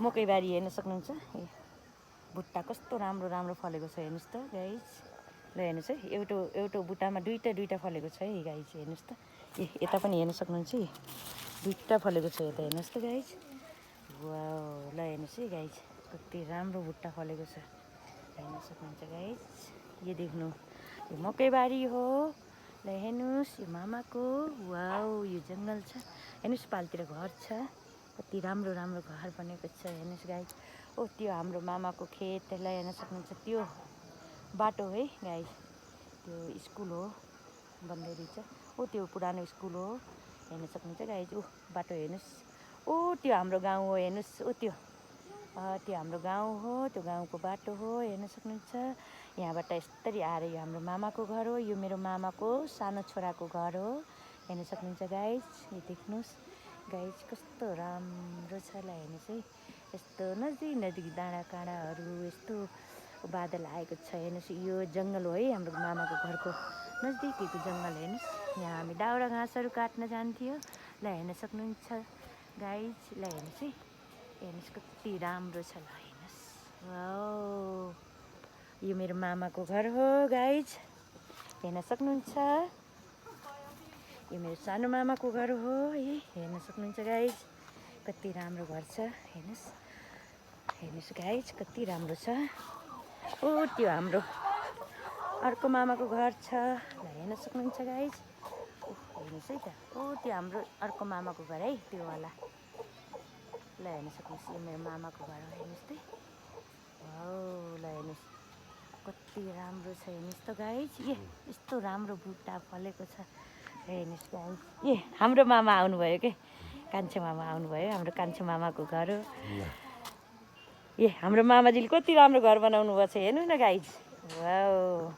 मकैबारी हेर्न सक्नुहुन्छ। भुट्टा कस्तो राम्रो राम्रो फलेको छ हेर्नुहोस् त गाइज। ल हेर्नुहोस् है, एउटा बुट्टामा दुईटा फलेको छ है गाइज, हेर्नुहोस् त। यता पनि हेर्न सक्नुहुन्छ, दुईटा फलेको छ यता, हेर्नुहोस् त गाइज। वाउ, ल हेर्नुहोस् है गाइज, कति राम्रो भुट्टा फलेको छ हेर्न सक्नुहुन्छ गाइज। यो देख्नु, यो मकैबारी हो। ल हेर्नुहोस्, यो मामाको। वाउ, यो जङ्गल छ हेर्नुहोस्, पालतिर घर छ, कति राम्रो राम्रो घर बनेको छ हेर्नुहोस् गाइज। त्यो हाम्रो मामाको खेतलाई हेर्न सक्नुहुन्छ। त्यो बाटो है गाइज, त्यो स्कुल हो बन्दै रहेछ। त्यो पुरानो स्कुल हो हेर्न सक्नुहुन्छ गाइज। बाटो हेर्नुहोस्। त्यो हाम्रो गाउँ हो हेर्नुहोस्। त्यो हाम्रो गाउँ हो, त्यो गाउँको बाटो हो हेर्न सक्नुहुन्छ। यहाँबाट यस्तरी आएर यो हाम्रो मामाको घर हो। यो मेरो मामाको सानो छोराको घर हो हेर्न सक्नुहुन्छ गाइज। यो देख्नुहोस् गाइज, कस्तो राम्रो छ। ल हेर्नुहोस् है, यस्तो नजिक डाँडा काँडाहरू, यस्तो बादल आएको छ हेर्नुहोस्। यो जङ्गल हो है हाम्रो मामाको घरको नजिकैको जङ्गल हेर्नुहोस्। यहाँ हामी दाउरा घाँसहरू काट्न जान्थ्यौँ। ल हेर्न सक्नुहुन्छ गाइज। ल हेर्नुहोस् है, हेर्नुहोस् कति राम्रो छ। ल हेर्नुहोस्, वाउ, यो मेरो मामाको घर हो गाइज, हेर्न सक्नुहुन्छ। यो मेरो सानो मामाको घर हो है, हेर्न सक्नुहुन्छ गाइज, कति राम्रो घर छ हेर्नुहोस्। हेर्नुहोस् गाइज, कति राम्रो छ। त्यो हाम्रो अर्को मामाको घर छ। ल हेर्न सक्नुहुन्छ गाइज। हेर्नुहोस् है त, त्यो हाम्रो अर्को मामाको घर है, त्यो वाला। ल हेर्न सक्नुहोस्, यो मेरो मामाको घर हो हेर्नुहोस् त। वाउ, ल हेर्नुहोस् कति राम्रो छ हेर्नुहोस् त गाइज। यस्तो राम्रो बुट्टा फलेको छ हेर्नुहोस् गाइज। हाम्रो मामा आउनुभयो के, कान्छे मामा आउनुभयो, हाम्रो कान्छे मामाको घर हो। हाम्रो मामाजीले कति राम्रो घर बनाउनु भएको छ हेर्नु न गाइज। वाउ।